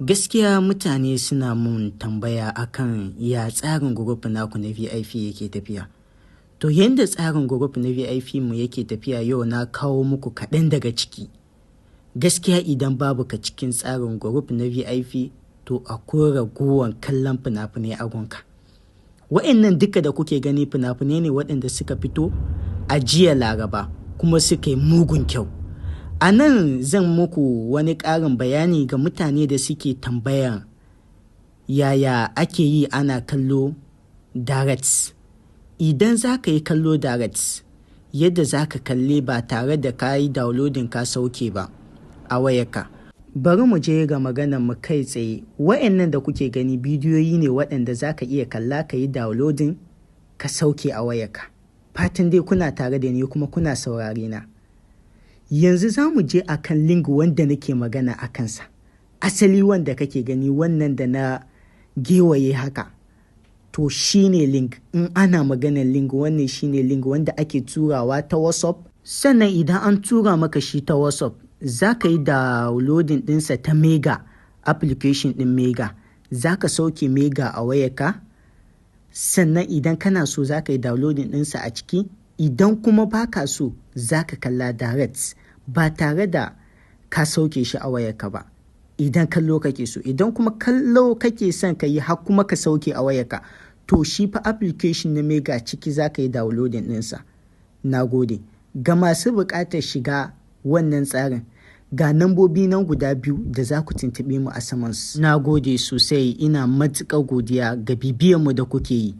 Gaskiya mutane suna mun tambaya akan ya tsarin group naku na VIP yake tafiya. To, yanda tsarin group na VIP mu yake tafiya, yau na kawo muku kaɗan daga ciki. Gaskiya idan babu ka cikin tsarin group na VIP, to akwai ragowar kallon fina-finai a gunka. Wa'annan duka da kuke gani fina-finai ne waɗanda suka fito a jiya Laraba kuma suka yi mugun kyau. A nan zan muku wani ƙarin bayani ga mutane da suke tambayan yaya ake yi ana kallo direct. Idan za ka yi kallo direct, yadda za ka kalle ba tare da ka yi downloading ka sauke ba a wayarka. Bari mu je ga maganar mu kai tsaye. Wa'annan da kuke gani bidiyoyi ne waɗanda za ka iya kalla ka yi downloading ka sauke a wayarka. Fatan dai kuna tare da ni kuma kuna saurare na. Yanzu za mu je a kan link wanda nake magana a kansa. Asali wanda kake gani wannan da na gewaye haka. To, shi ne link. In ana maganar link, wannan shi ne link wanda ake turawa ta WhatsApp. Sannan idan an tura maka shi ta WhatsApp, za ka yi downloading ɗinsa ta Mega, application ɗin Mega. Za ka sauke Mega a wayarka. Sannan idan kana so, za ka yi downloading ɗinsa a ciki. Idan kuma ba ka so, za ka kalla direct ba tare da ka sauke shi a wayarka ba. Idan kallo kake so, idan kuma kallo kake son ka yi har kuma ka sauke a wayarka, to shi fa application na Mega, ciki za ka yi downloading ɗinsa. Na gode. Ga masu buƙatar shiga wannan tsarin, ga nambobi nan guda biyu da za ku tuntuɓe mu a saman su. Na gode sosai, ina matuƙar godiya ga bibiyanmu da kuke yi.